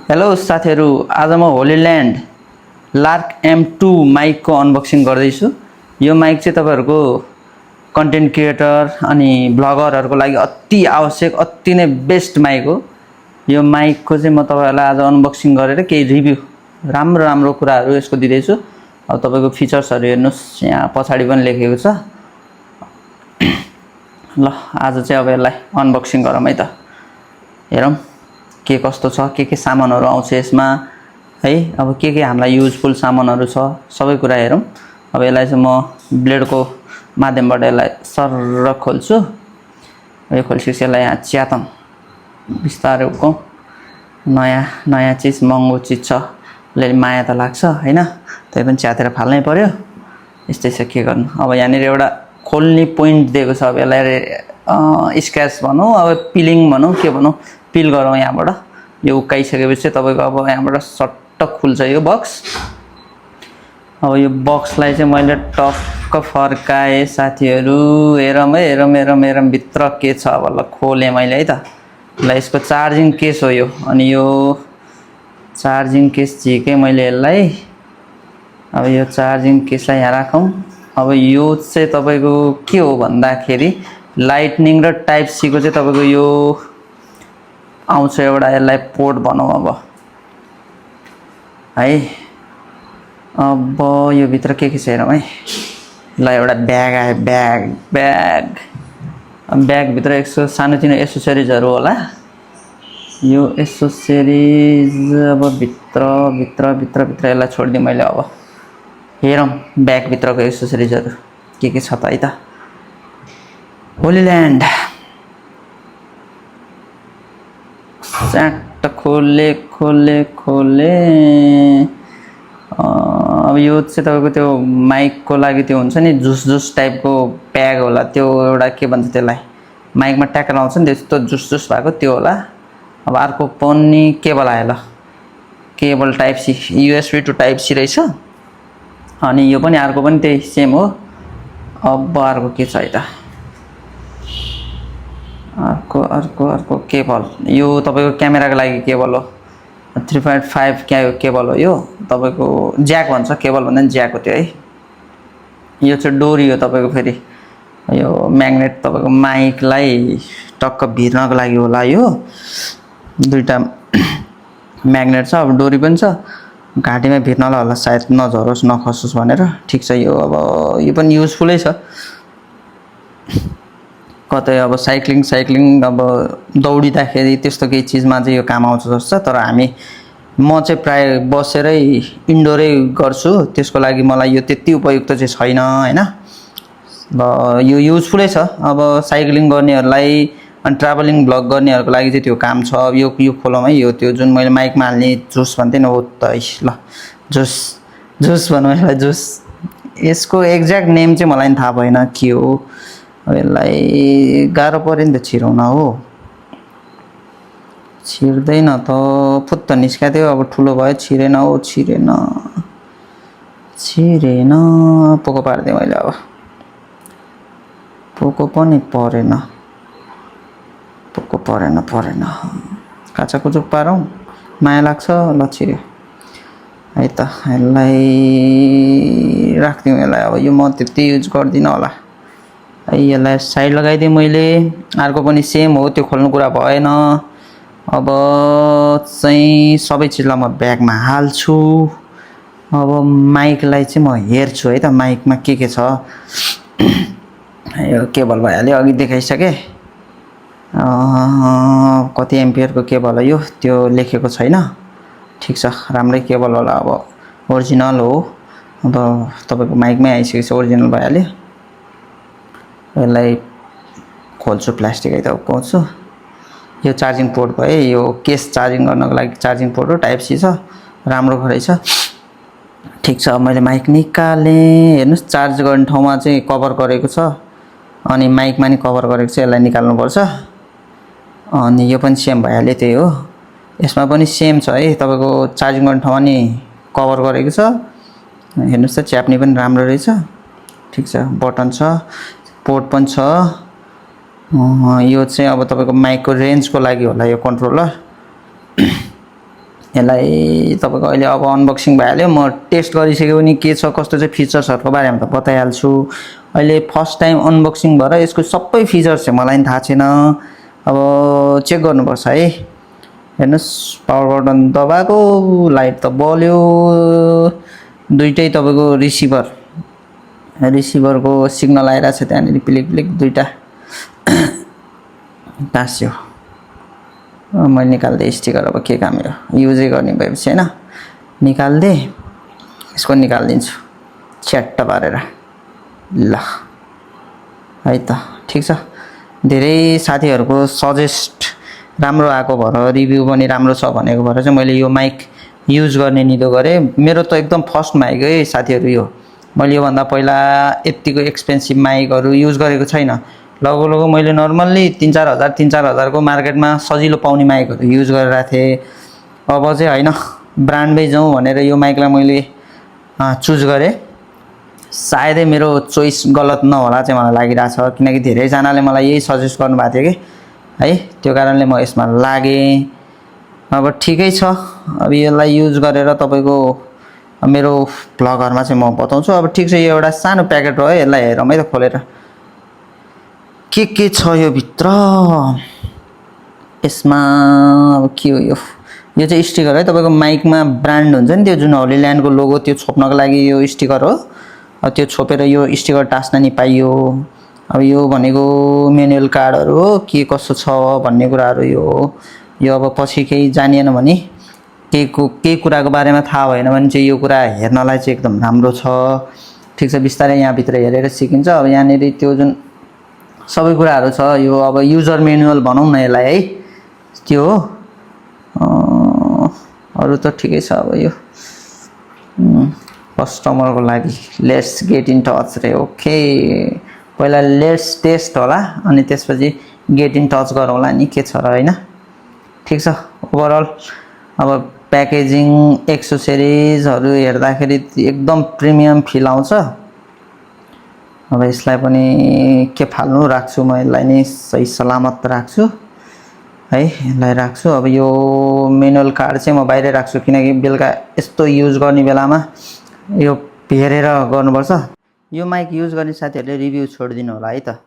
Hello साथीहरु, आज म होलील्यान्ड लार्क M2 माइकको अनबक्सिङ गर्दैछु। यो माइक चाहिँ तपाईहरुको कन्टेन्ट क्रिएटर अनि ब्लगरहरुको लागि अति आवश्यक, अति नै बेस्ट माइक हो। यो माइकको चाहिँ म तपाईहरुलाई आज अनबक्सिङ गरेर केही रिभ्यु राम्रो कुराहरु यसको दिदैछु। अब तपाईको फिचर्सहरु हेर्नुस्, यहाँ पछाडी पनि लेखेको छ। ल आज चाहिँ अब यसलाई अनबक्सिङ गरौँ है त। हेरौँ के कस्तो छ, के सामानहरु आउँछ यसमा है। अब के हामीलाई युजफुल सामानहरु छ, सबै कुरा हेरौँ। अब यसलाई चाहिँ म ब्लेडको माध्यमबाट यसलाई सर्र खोल्छु। यो खोल्छिस यसलाई यहाँ च्यातम बिस्तारै उकौं। नयाँ चीज, महँगो चीज छ, ले माया त लाग्छ हैन, त्यही पनि च्यातेर फाल्नै पर्यो। यस्तै छ, के गर्नु। अब यहाँनिर एउटा खोल्ने पोइन्ट दिएको छ। अब यसलाई स्क्रैच भनौं, अब पिलिङ भनौं, के भनौं, पिल गरौँ यहाँबाट। यो उकाइसकेपछि तपाईको अब यहाँबाट सट्ट खुल्छ यो बक्स। अब यो बक्सलाई चाहिँ मैले टक्क फर्काए साथीहरु। हेरौँ है, हेरौँ भित्र के छ। अब ल खोले मैले है त। ल यसको चार्जिङ केस हो यो। अनि यो चार्जिङ केस झिके मैले यसलाई। अब यो चार्जिङ केसलाई यहाँ राखौं। अब यो चाहिँ तपाईको के हो भन्दाखेरि लाइटनिङ र टाइप सी को चाहिँ तपाईको यो आउँछ एउटा, यसलाई पोर्ट भनौं अब है। अब यो भित्र के छ हेरौँ है। ल एउटा ब्याग आयो, ब्याग भित्र यसो सानोतिनो एसेसरिजहरु होला। यो एसेसरिज अब भित्र यसलाई छोड्दिए मैले। अब हेरौँ ब्याग भित्रको एसेसरिजहरु के छ त है त। होलील्यान्ड स्याट खोले। अब यो चाहिँ तपाईको त्यो माइकको लागि त्यो हुन्छ नि, जुस टाइपको प्याग होला। त्यो एउटा के भन्छ त्यसलाई, माइकमा ट्याक लाउँछ नि, त्यस्तो जुस भएको त्यो होला। अब अर्को पनि केबल आयो। ल cable type C, USB to type C रहेछ। अनि यो पनि अर्को पनि त्यही सेम हो। अब अर्को के छ है त। अर्को केबल, यो तपाईको क्यामेराको लागि केबल हो। 3.5 केबल हो यो। तपाईको ज्याक भन्छ, केबल भन्दा नि ज्याक हो त्यो है। यो चाहिँ डोरी हो तपाईको। फेरि यो म्याग्नेट तपाईको माइकलाई टक्क भिर्नको लागि होला। यो दुईटा म्याग्नेट छ। अब डोरी पनि छ, घाँटीमा भिर्नलाई होला सायद, नझरोस् नखसोस् भनेर। ठीक छ। यो अब यो पनि युजफुलै छ। कतै अब साइक्लिङ अब दौडिदाखेरि त्यस्तो केही चीजमा चाहिँ यो काम आउँछ जस्तो छ। तर म चाहिँ प्राय बसेरै इन्डोरै गर्छु, त्यसको लागि मलाई यो त्यति उपयुक्त चाहिँ छैन हैन। ल यो युजफुलै छ। अब साइक्लिङ गर्नेहरुलाई अनि ट्राभलिङ ब्लग गर्नेहरुको लागि चाहिँ त्यो काम छ। यो खोलौँ है। यो त्यो जुन मैले माइकमा हाल्ने जुस भन्थे नि, हो त है। ल जुस भनौँ यसलाई, जुस। यसको एक्ज्याक्ट नेम चाहिँ मलाई नि थाहा भएन के हो। अब यसलाई गाह्रो पर्यो नि त छिराउन हो। छिर्दैन त, फुत्त निस्क्याथ्यो। अब ठुलो भयो, छिरेन हो, छिरेन। पोको पार्दिए मैले। अब पोको पनि परेन। काचाकुचुक पारौँ, माया लाग्छ। ल छिर्यो है त। यसलाई राख्दिउँ यसलाई। अब यो म त्यति युज गर्दिन होला है। यसलाई साइड लगाइदिएँ मैले। अर्को पनि सेम हो, त्यो खोल्नु कुरा भएन। अब चाहिँ सबै चिजलाई म ब्यागमा हाल्छु। अब माइकलाई चाहिँ म हेर्छु है त, माइकमा के छ। यो केबल भइहाल्यो, अघि देखाइसके। कति एम्पियरको केबल हो यो, त्यो लेखेको छैन। ठीक छ, राम्रै केबल होला। अब ओरिजिनल हो। अब तपाईको माइकमै आइसकेछ, ओरिजिनल भइहाल्यो। यसलाई खोल्छु, प्लास्टिक है त उकाउँछु। यो चार्जिङ पोर्ट भयो। यो केस चार्जिङ गर्नको लागि चार्जिङ पोर्ट हो, टाइप सी छ, राम्रो रहेछ। ठीक छ। अब मैले माइक निकालेँ। हेर्नुस्, चार्ज गर्ने ठाउँमा चाहिँ कभर गरेको छ, अनि माइकमा नि कभर गरेको छ। यसलाई निकाल्नु पर्छ। अनि यो पनि सेम भइहाल्यो, त्यही हो। यसमा पनि सेम छ है, तपाईको चार्जिङ गर्ने ठाउँमा नि कभर गरेको छ। हेर्नुस् त, च्याप्ने पनि राम्रो रहेछ। ठीक छ। बटन छ, पोर्ट पनि छ। यो चाहिँ अब तपाईको माइकको रेन्जको लागि होला यो कन्ट्रोलर। यसलाई तपाईँको अहिले अब अनबक्सिङ भइहाल्यो म टेस्ट गरिसक्यो भने के छ कस्तो चाहिँ फिचर्सहरूको बारेमा त बताइहाल्छु अहिले फर्स्ट टाइम अनबक्सिङ भएर यसको सबै फिचर्स चाहिँ मलाई पनि थाहा छैन अब चेक गर्नुपर्छ है हेर्नुहोस् पावर बटन दबाएको लाइट त बल्यो दुइटै तपाईँको रिसिभरको सिग्नल आइरहेको छ त्यहाँनिर पिलिक पिलिक दुइटा टाँस्यो मैले निकाल्दै स्टिकर अब के काम हो युजै गर्ने भएपछि होइन निकाल्दै यसको निकालिदिन्छु च्याट्ट पारेर ल है त ठिक छ धेरै साथीहरूको सजेस्ट राम्रो आएको भएर रिभ्यू पनि राम्रो छ भनेको भएर चाहिँ मैले यो माइक युज गर्ने निदो गरेँ मेरो त एकदम फर्स्ट माइक है साथीहरू यो मैले योभन्दा पहिला यत्तिको एक्सपेन्सिभ माइकहरू युज गरेको छैन लगभग मैले नर्मल्ली 3-4 हजारको मार्केटमा सजिलो पाउने माइकहरू युज गरिरहेको थिएँ अब चाहिँ होइन ब्रान्डमै जाउँ भनेर यो माइकलाई मैले चुज गरेँ सायदै मेरो चोइस गलत नहोला चाहिँ मलाई लागिरहेछ किनकि धेरैजनाले मलाई यही सजेस्ट गर्नुभएको थियो कि है त्यो कारणले म यसमा लागेँ अब ठिकै छ अब यसलाई युज गरेर तपाईँको मेरो भ्लगहरूमा चाहिँ म बताउँछु अब ठिक छ यो एउटा सानो प्याकेट हो है यसलाई हेरौँ है त खोलेर के छ यो भित्र यसमा अब के हो यो चाहिँ स्टिकर है तपाईँको माइकमा ब्रान्ड हुन्छ नि त्यो जुन होलील्यान्डको लोगो त्यो छोप्नको लागि यो स्टिकर हो त्यो छोपेर यो स्टिकर टास्न नि पाइयो अब यो भनेको म्यानुअल कार्डहरू हो के कसो छ भन्ने कुराहरू यो अब पछि केही जानिएन भने केही कुराको बारेमा थाहा भएन भने चाहिँ यो कुरा हेर्नलाई चाहिँ एकदम राम्रो छ ठिक छ बिस्तारै यहाँभित्र हेरेर सिकिन्छ अब यहाँनिर त्यो जुन सबै कुराहरू छ यो अब युजर म्यानुअल भनौँ न यसलाई है त्यो अरू त ठिकै छ अब यो कस्टमरको लागि लेट्स गेट इन टच रे ओके पहिला लेट्स टेस्ट होला अनि त्यसपछि गेट इन टच गरौँला नि के छ र होइन ठिक छ ओभरअल अब प्याकेजिङ एक्सेसरिजहरू हेर्दाखेरि एकदम प्रिमियम फिल आउँछ अब यसलाई पनि के फाल्नु राख्छु म यसलाई नै सही सलामत राख्छु है यसलाई राख्छु अब यो म्यानुअल कार्ड चाहिँ म बाहिरै राख्छु किनकि बेलुका यस्तो युज गर्ने बेलामा यो हेरेर गर्नुपर्छ यो माइक युज गर्ने साथीहरूले रिभ्यू छोडिदिनु होला है त